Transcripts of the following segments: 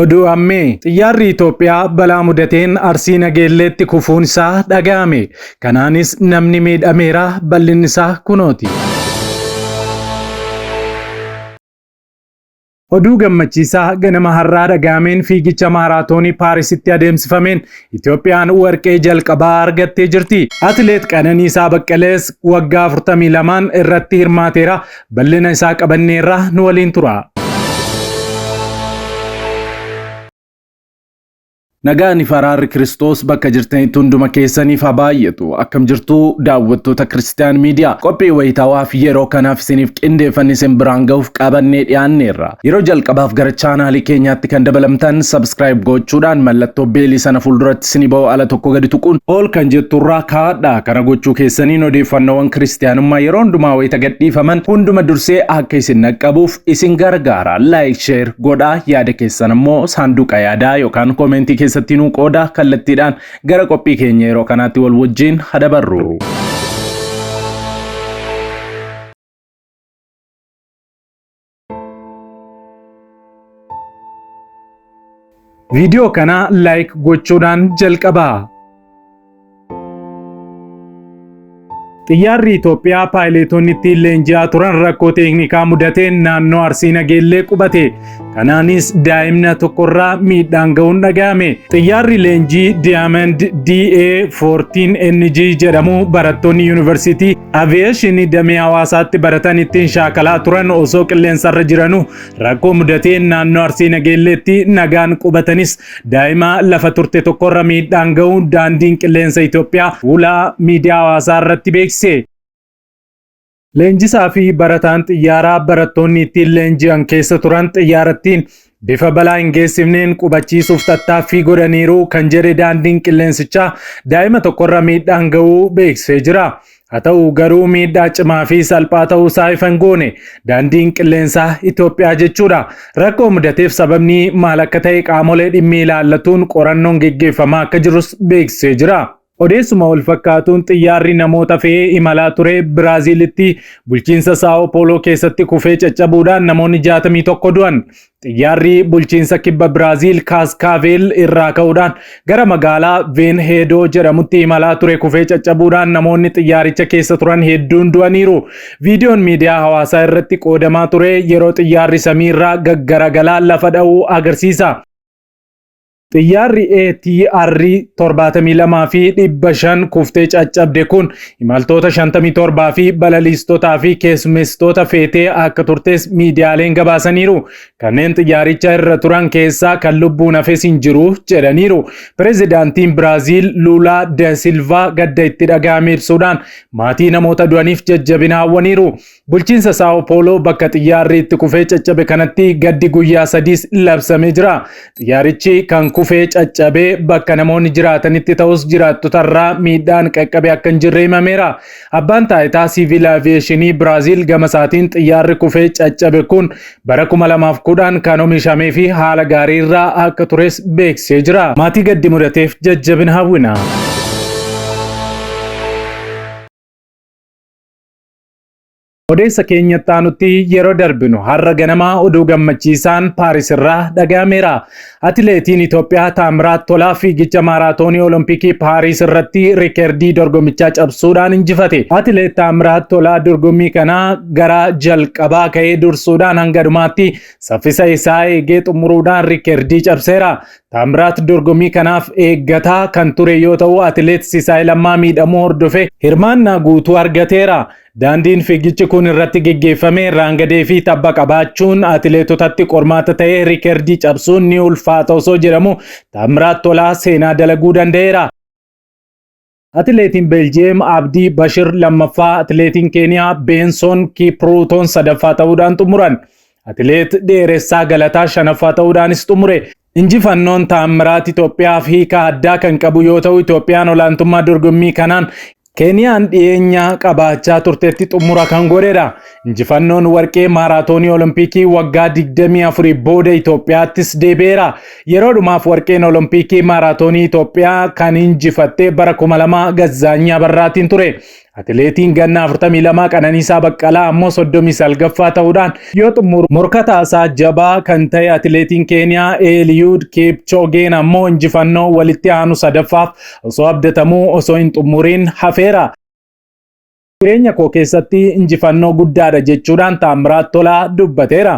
Oduu ammee xiyyaarri Itoophiyaa balaa mudateen Arsii Nageelleetti kufuun isaa dhaga'ame. Kanaanis namni miidhameera bal'inni isaa kunooti. Oduu gammachiisaa ganama har'aa dhaga'ameen fiigicha maaraatoonii Paarisitti adeemsifameen Itoophiyaan warqee jalqabaa argattee jirti. Atileet Qananiisaa Baqqalees waggaa 42 irratti hirmaateera. Bal'ina isaa qabanneerra nu waliin tura. Nagaan fi araarri Kiristoos bakka jirtanitti hunduma keessaniif haa baay'atu. Akkam jirtu daawwattoota Kiristiyaan Miidiyaa. Qophii wayitaawaa fi yeroo kanaaf isiniif qindeeffanne isin biraan gahuuf qabannee dhiyaanneerra. Yeroo jalqabaaf gara chaanaalii keenyaatti kan dabalamtan subscribe gochuudhaan mallattoo beelii sana fuulduratti isinii ba'u ala tokko gadi tuquun ol kan jetturraa kaa'adha. Kana gochuu keessaniin odeeffannoowwan Kiristiyaanummaa yeroo hundumaa wayita gadhiifaman hunduma dursee akka isin dhaqqabuuf isin gargaara. Like, share godhaa yaada keessan immoo saanduqa yaadaa yookaan koomentii keessatti nuu qoodaa kallattiidhaan gara qophii keenya yeroo kanaatti wal wajjin hadabarru. Viidiyoo kana like gochuudhaan jalqabaa. Xiyyaarri Itoophiyaa paayileetonni ittiin leenji'aa turan rakkoo teeknikaa mudateen naannoo Arsii Nageellee qubate. Kanaanis daa'imna tokkorraa miidhaan ga'uun dhaga'ame. Xiyyaarri leenjii Diamond DA14NG jedhamu barattoonni yuunivarsiitii Aviyeeshinii damee hawaasaatti baratan ittiin shaakalaa turan osoo qilleensarra jiranuu rakkoo mudateen naannoo Arsii Nageelleetti nagaan qubatanis daa'ima lafa turte tokkorra miidhaan ga'uun daandiin qilleensa Itoophiyaa fuula miidiyaa hawaasaa irratti beeksise. Leenjisaa fi barataan xiyyaaraa barattoonni ittiin leenji'an keessa turan xiyyaarattiin bifa balaa hin geessifneen qubachiisuuf tattaaffii godhaniiru kan jedhe daandiin qilleensichaa daa'ima tokkorra miidhaan ga'uu beeksisee jira. Haa ta'u garuu miidhaa cimaa fi salphaa ta'uu isaa ifa hin goone daandiin qilleensaa Itoophiyaa jechuudha. Rakkoo mudateef sababni maal akka ta'e qaamolee dhimmi ilaallatuun qorannoon geggeeffamaa akka jirus beeksisee jira. Odeessuma wal fakkaatuun xiyyaarri namoota fe'ee imalaa ture Biraaziilitti bulchiinsa Saa'oo Pooloo keessatti kufee caccabuudhaan namoonni 61 du'an. Xiyyaarri bulchiinsa kibba Biraaziil Kaaskaaveel irraa ka'uudhaan gara magaalaa Veenheedoo jedhamutti imalaa ture kufee caccabuudhaan namoonni xiyyaaricha keessa turan hedduun du'aniiru. Viidiyoon miidiyaa hawaasaa irratti qoodamaa ture yeroo xiyyaarri samiirraa gaggaragalaa lafa dha'uu agarsiisa. Xiyyaarri ATR 72 fi 500 kuftee caccabde kun imaltoota 57 fi balaliistotaa fi keessummeessitoota feetee akka turtes miidiyaaleen gabaasaniiru. Kanneen xiyyaaricha irra turan keessaa kan lubbuun hafes hin jiru jedhaniiru. Pireezidaantiin Biraaziil Luulaa da Silvaa gadda itti dhaga'ame ibsuudhaan maatii namoota du'aniif jajjabina hawwaniiru. Bulchiinsa Saa'o Pooloo bakka xiyyaarri itti kufee caccabe kanatti gaddi guyyaa sadiis labsamee jira. Xiyyaarichi kan kufee caccabee bakka namoonni jiraatanitti ta'us jiraattotarraa miidhaan qaqqabe akka hin jirre himameera. Abbaan taayitaa siviil aviyeeshinii Biraaziil gama isaatiin xiyyaarri kufee caccabe kun bara 2010 kan oomishamee fi haala gaariirraa akka tures beeksisee jira. Maatii gaddi mudateef jajjabina hawwina. Odeessa keenyatti aanutti yeroo darbinu har'a ganama oduu gammachiisaan Paaris irraa dhaga'ameera. Atileetiin Itoophiyaa Taamiraat Tolaa fiigicha maaraatoonii Olompikii Paaris irratti riikardii dorgommichaa cabsuudhaan injifate. Atileet Taamiraat Tolaa dorgommii kana gara jalqabaa ka'ee dursuudhaan hanga dhumaatti saffisa isaa eegee xumuruudhaan riikardii cabseera. Taamiraat dorgommii kanaaf eeggataa kan ture yoo ta'u atileet Sisaay Lammaa miidhamuu hordofee hirmaannaa guutuu argateera. Daandiin fiigichi kun irratti geggeeffame raangadee fi tabba qabaachuun atileetotatti qormaata ta'ee riikardii cabsuun ni ulfaata osoo jedhamu Taamiraat Tolaa seenaa dalaguu danda'eera. Atileetiin Beeljiyeem Abdii Bashir lammaffaa, atileetiin Keeniyaa Beensoon Kiipruutoon sadaffaa ta'uudhaan xumuran. Atileet Dheeressaa Galataa shanaffaa ta'uudhaanis xumure. Injifannoon Taammiraat Itoophiyaaf hiika addaa kan qabu yoo ta'u Itoophiyaan olaantummaa dorgommii kanaan Keeniyaan dhiyeenya qabaachaa turtetti xumura kan godhedha. Injifannoon warqee maaraatoonii Olompikii waggaa 24 booda Itoophiyaattis deebi'eera. Yeroo dhumaaf warqeen Olompikii maaraatoonii Itoophiyaa kan injifatte bara 2000 Gazzaanyi Abarraatiin ture. Atileetiin ganna 42 Qananiisaa Baqqalaa ammoo 39ffaa ta'uudhaan yoo xumuru, morkataa isaa jabaa kan ta'e atileetiin Keeniyaa Eeliyuud Kiipchoogeen ammoo injifannoo walitti aanu sadaffaaf osoo abdatamuu osoo hin xumuriin hafeera. Jireenya koo keessatti injifannoo guddaadha jechuudhaan Taammiraat Tolaa dubbateera.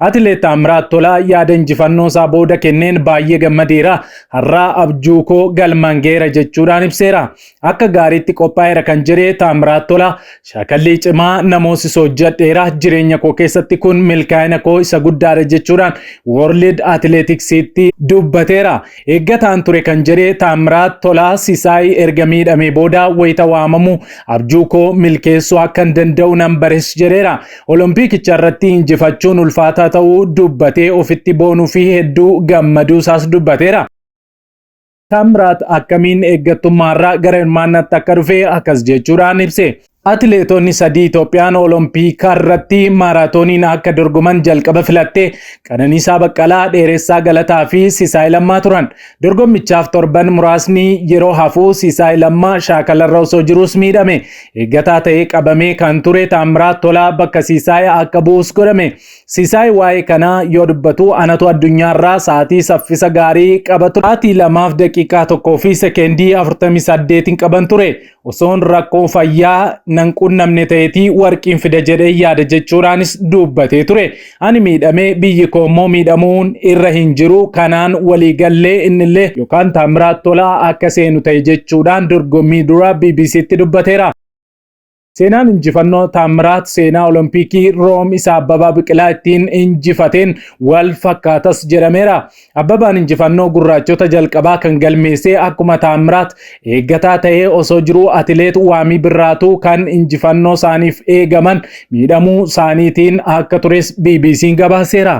Atileet Taammiraat Tolaa yaada injifannoo isaa booda kenneen baay'ee gammadeera. Har'aa abjuu koo galmaan ga'eera jechuudhaan ibseera. Akka gaariitti qophaa'eera kan jedhe Taammiraat Tolaa, shaakallii cimaa namoosisu hojjedheera, jireenya koo keessatti kun milkaa'ina koo isa guddaadha jechuudhaan World Athletics'tti dubbateera. Eeggataan ture kan jedhe Taammiraat Tolaa, Sisaay erga miidhamee booda wayita waamamu abjuu koo milkeessuu akkan danda'u nan bares jedheera. Olompiikicha irratti injifachuun ulfaataa ta'uu dubbatee ofitti boonuu fi hedduu gammaduu isaas dubbateera. Taammiraat akkamiin eeggattummaarraa gara hirmaannaatti akka dhufe akkas jechuudhaan ibse. Atileetonni sadii Itoophiyaan Olompiika irratti maaraatooniin akka dorgoman jalqaba filatte Qananiisaa Baqqalaa, Dheeressaa Galataa fi Sisaay Lammaa turan. Dorgommichaaf torban muraasni yeroo hafu Sisaay Lammaa shaakalarra osoo jiruus miidhame. Eeggataa ta'ee qabamee kan ture Taammiraat Tolaa bakka Sisaay akka bu'us godhame. Sisaay waa'ee kanaa yoo dubbatu, anatu addunyaarraa sa'aatii saffisa gaarii qaba ture. Sa'aatii lamaaf daqiiqaa tokkoo fi sekeendii 48 qaban ture. Osoon rakkoo fayyaa nan qunnamne ta'eetii warqiin fida jedhee yaada jechuudhaanis dubbatee ture. Ani miidhamee biyyi koo immoo miidhamuun irra hin jiru, kanaan walii gallee innillee yookaan Taammiraat Tolaa akka seenu ta'e jechuudhaan dorgommii dura BBCtti dubbateera. Seenaan injifannoo Taammiraat seenaa Olompikii Room isa Abbabaa Biqilaa ittiin injifateen wal fakkaatas jedhameera. Abbabaan injifannoo gurraachota jalqabaa kan galmeessee akkuma Taammiraat eeggataa ta'ee osoo jiruu atileet Waamii Birraatuu kan injifannoo isaaniif eegaman miidhamuu isaaniitiin akka tures BBC'n gabaaseera.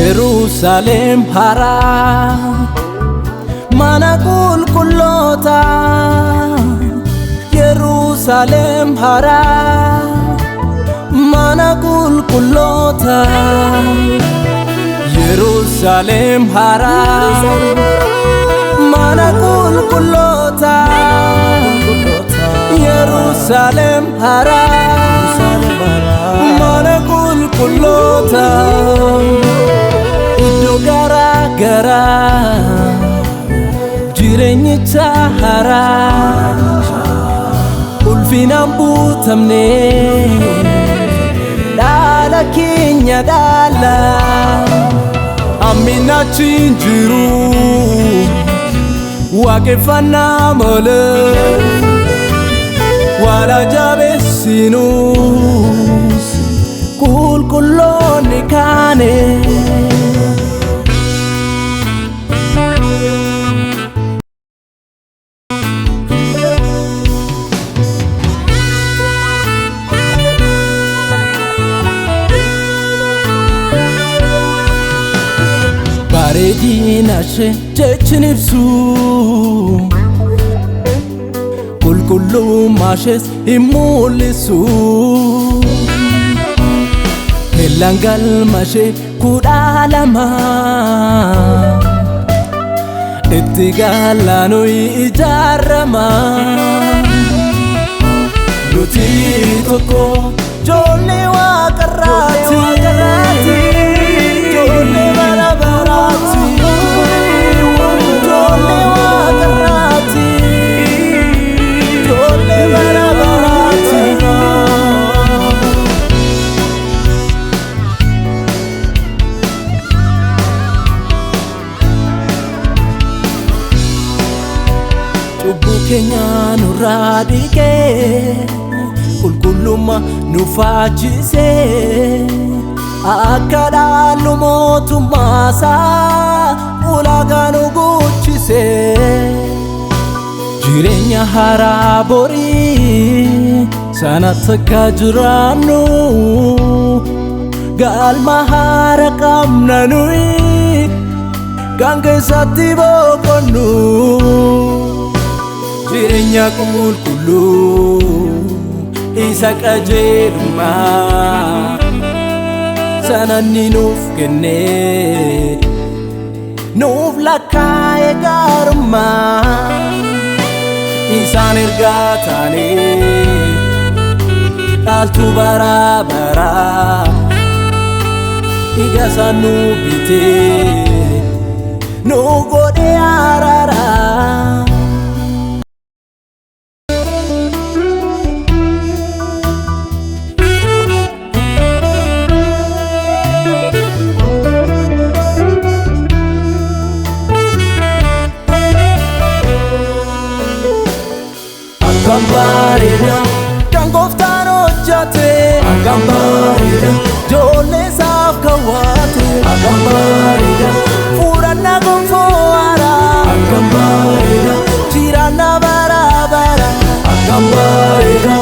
Yerusaalem haaraa, mana qulqulloota. Yerusaalem haaraa, mana qulqulloota. Yerusaalem haaraa, mana qulqulloota. Yerusaalem haaraa, mana qulqulloota. Iddoo garaa garaa jireenyicha haaraa, ulfinaan buutamne dhaala keenya dhaala. Amminachi hin jiru, waaqeffannaa malee wala jabeessinus qulqulloonni kaane. Bareedina ishee jechin ibsu, qulqullummaa ishees hin mul'isu. Kellaan galma ishee 12, itti galaanuu ijaarama. Nuti tokko, ijoollee waaqarraati, ijoollee bara baraati, ijoollee waaqarraati, ijoollee bara baraati. Cubbuu keenya nurraa dhiqee, qulqullummaa nu faachisee, akka dhaallu mootummaasaa ulaagaa nu guuchisee. Jireenya haaraa borii sanatti akka jiraannu galma haara qabna nuyi kan keessatti boqonnu. Jireenya qulqulluu isa qajeelummaa sananni nuuf kenne nuuf lakkaa'e gaarummaa isaan ergaa taane dhaaltuu bara baraa dhiiga isaan nu bitee nu godhe araaraa. Akkam bareeda kan gooftaan hojjate, akkam bareeda ijoollee isaaf kaawwate, akkam bareeda fuudhannaa gonfoo haaraa, akkam bareeda jiraannaa bara bara, akkam bareeda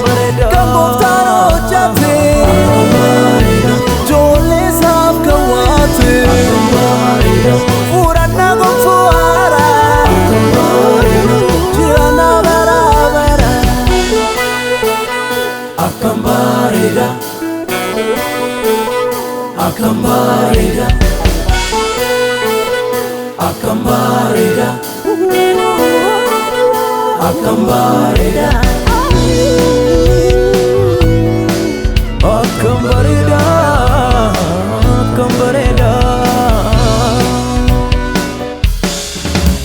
kan gooftaan hojjate, akkam bareeda ijoollee isaaf kaawwate, akkam bareeda fuudhannaa gonfoo haaraa, akkam bareeda jiraannaa bara bara. Akkam bareeda, akkam bareeda, akkam bareeda, akkam bareeda, akkam bareeda, akkam bareeda.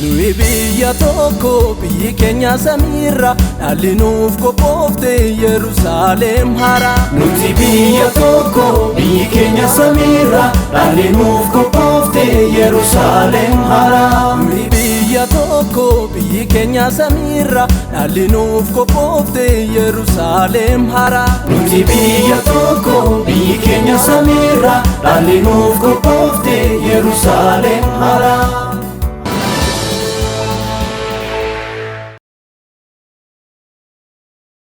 Nuyi biyya tokko, biyyi keenya samiirra, dhalli nuuf qophoofte Yerusaalem haaraa. Nuti biyya tokko, biyyi keenya samiirra, dhalli nuuf qophoofte Yerusaalem haaraa. Nuyi biyya tokko, biyyi keenya samiirra, dhalli nuuf qophoofte Yerusaalem haaraa. Nuti biyya tokko, biyyi keenya samiirra, dhalli nuuf qophoofte Yerusaalem haaraa.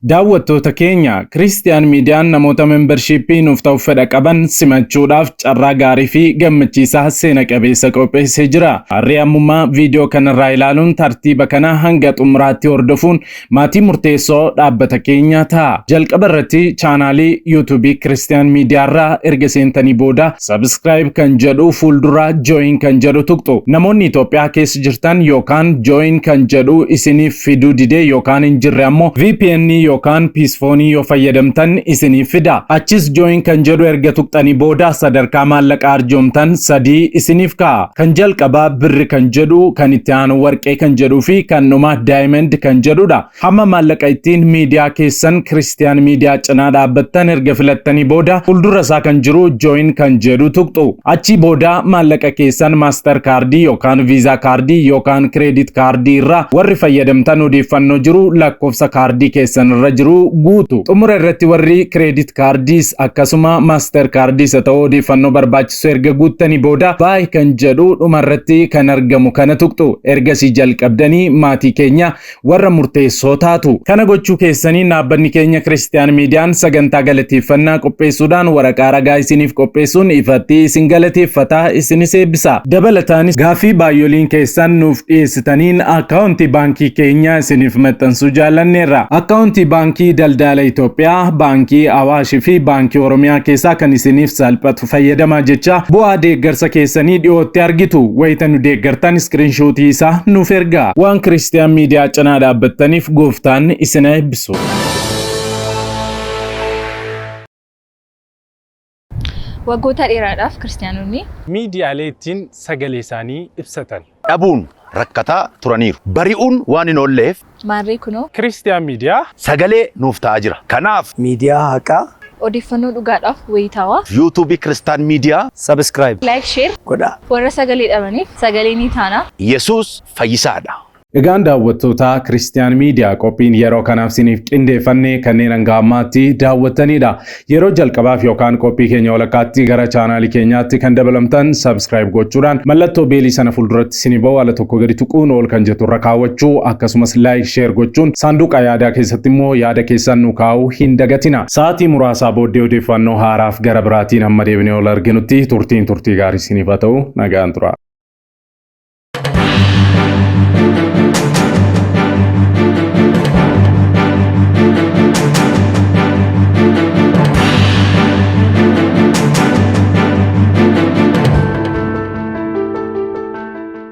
Daawwattoota keenya, Kiristiyaan Miidiyaan namoota membershiippii nuuf ta'u fedha qaban simachuudhaaf carraa gaarii fi gammachiisaa seena qabeessa qopheessee jira. Harree ammummaa viidiyoo kanarraa ilaaluun tartiiba kana hanga xumuraatti hordofuun maatii murteessoo dhaabbata keenyaa ta'a. Jalqaba irratti chaanaalii yuutuubii Kiristiyaan Miidiyaarraa erga seentanii booda subscribe kan jedhu fuuldura join kan jedhu tuqxu. Namoonni Itoophiyaa keessa jirtan yookaan join kan jedhu isiniif fiduu didee yookaan hin jirre ammoo VPN yookaan Psiphon yoo fayyadamtan isiniif fida. Achis join kan jedhu erga tuqxanii booda sadarkaa maallaqa arjoomtan sadii isiniif ka'a. Kan jalqabaa birri kan jedhu, kan itti aanu warqee kan jedhuu fi kan dhumaa diamond kan jedhudha. Hamma maallaqa ittiin miidiyaa keessan Kiristiyaan Miidiyaa cinaa dhaabbattan erga filattanii booda fuuldura isaa kan jiru join kan jedhu tuqxu. Achii booda maallaqa keessan Master kaardii yookaan Visa kaardii yookaan credit kaardii irraa warri fayyadamtan odeeffannoo jiru lakkoofsa kaardii keessan irra jiru guutu. Xumura irratti warri credit kaardiis akkasuma Master kaardiis haa ta'u odeeffannoo barbaachisu erga guuttanii booda buy kan jedhu dhuma irratti kan argamu kana tuqxu. Ergasii jalqabdanii maatii keenya warra murteessoo taatu. Kana gochuu keessanii dhaabbanni keenya Kiristiyaan Miidiyaan sagantaa galateeffannaa qopheessuudhaan waraqaa ragaa isiniif qopheessuun ifatti isin galateeffataa, isinis eebbisa. Dabalataanis gaaffii baay'oliin keessan nuuf dhiyeessitaniin akkaawuntii baankii keenya isiniif maxxansuu jaallanneerra. Akkaawuntii baankii Daldala Itoophiyaa, Baankii Awaashii fi Baankii Oromiyaa keessaa kan isiniif salphatu fayyadamaa jecha bu'aa deeggarsa keessanii dhiyootti argitu. Wayita nu deeggartan iskiriinshuutii isaa nuuf ergaa. Waan Kiristiyaan Miidiyaa cinaa dhaabbattaniif gooftaan isin eebbisu. Waggoota dheeraadhaaf kiristaanonni miidiyaalee ittiin sagalee isaanii ibsatan dhabuun rakkataa turaniiru. Bari'uun waan hin oolleef maarree kunoo Kiristiyaan Miidiyaa sagalee nuuf ta'aa jira. Kanaaf miidiyaa haqaa odeeffannoo dhugaadhaaf wayitaawaa yuutuubii Kiristaan Miidiyaa subscribe like, share godhaa. Warra sagalee dhabaniif sagalee ni taana. Yesuus fayyisaadha. Egaan daawwattoota Kiristiyaan Miidiyaa, qophiin yeroo kanaaf isiniif qindeeffanne kanneen hanga ammaatti daawwattanidha. Yeroo jalqabaaf yookaan qophii keenya walakkaatti gara chaanaalii keenyaatti kan dabalamtan, subscribe gochuudhaan mallattoo beelii sana fuulduratti isinii ba'u ala tokko gadi tuquun ol kan jettu irra kaawwachuu, akkasumas like, share gochuun saanduqa yaadaa keessatti immoo yaada keessan nu kaa'uu hin dagatina. Sa'aatii muraasaa booddee odeeffannoo haaraaf gara biraatiin hamma deebinee ol arginutti turtiin turtii gaarii isiniif haa ta'u, nagaan tura.